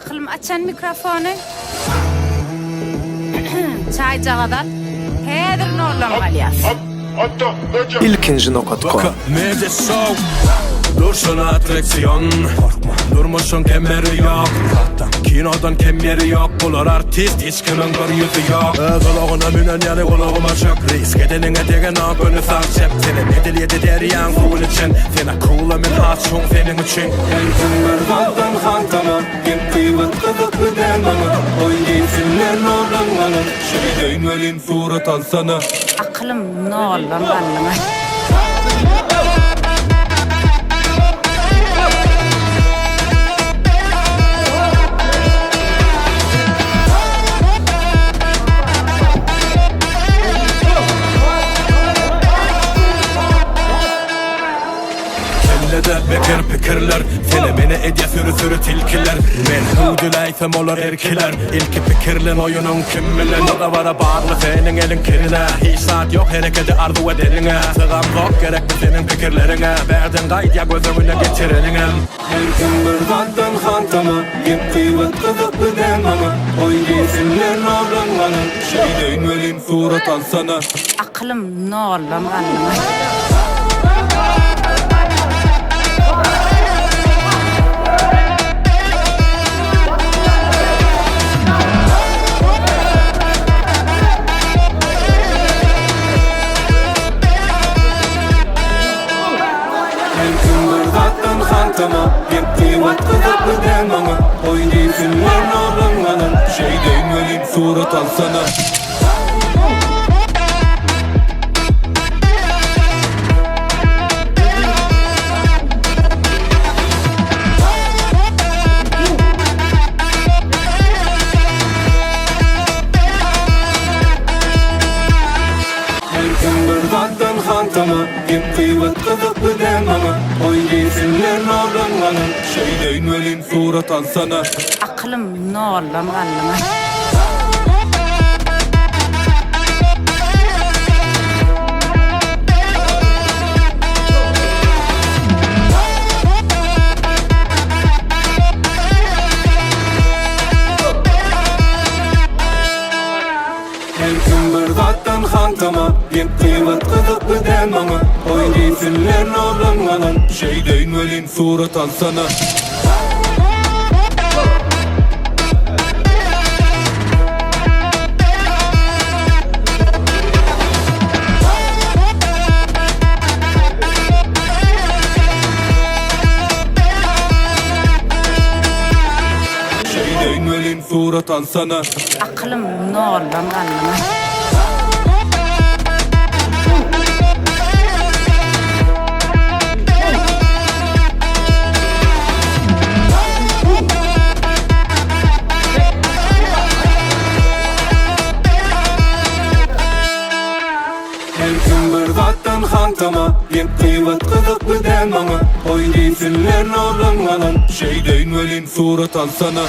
Akylym açan mikrofony. Çaýjagaz al. Häzir noldan galýas. Ilkinji nokat kom. Media show Durşuna attraksiyon Korkma Durmuşyň kemeri ýok Kinodan kem ýeri ýok Bular artist hiç kimiň bir ýüzi ýok Öz ulagyna münen ýaly gulagyma çök Risk edeniňe degenok göni sag çep Senem edil ýedi derýaň suwuny içen Sen akula men has çuň seniň üçin Her kim bir zatdan hantama Gep gyýbat gyzykly däl maňa Goý diýsinler noldan galan Şeýdeýin welin surat alsana. Akylym noldan galdyňa. Kellede mekir pikirler Seni meni edýä süri süri tilkiler Men hüwdüläýsem olar irkiler Ilki pikirlen oýunyň kim bilen Bu dabara bagly seniň eliň kirine Hiç zat ýok herekedi arzuw edeniňe Sygamzok gerekmi seniň pikirleriňe Bärden gaýdýa göz öňüne getireniňem. Her kim bir zatdan hantama Gep gyýbat gyzykly däl maňa Goý diýsinler noldan galan Şeýdeýin welin surat alsana. Akylym noldan galdyňa. Her kim bir zatdan hantama Gep gyýbat gyzykly däl maňa Goý diýsinler noldan galan Şeýdeýin welin surat alsana. Her kim bir zatdan hantama Gep gyýbat gyzykly däl maňa Goý diýsinler noldan galan Şeýdeýin welin surat alsana. Akylym noldan galdyňa. Her kim bir zatdan hantama Gep gyýbat gyzykly däl maňa Goý diýsinler noldan galan Şeýdeýin welin surat alsana. Şeýdeýin welin surat alsana. Akylym noldan galdyňa. Her kim bir zatdan hantama Gep gyýbat gyzykly däl maňa Goý diýsinler noldan galan Şeýdeýin welin surat alsana.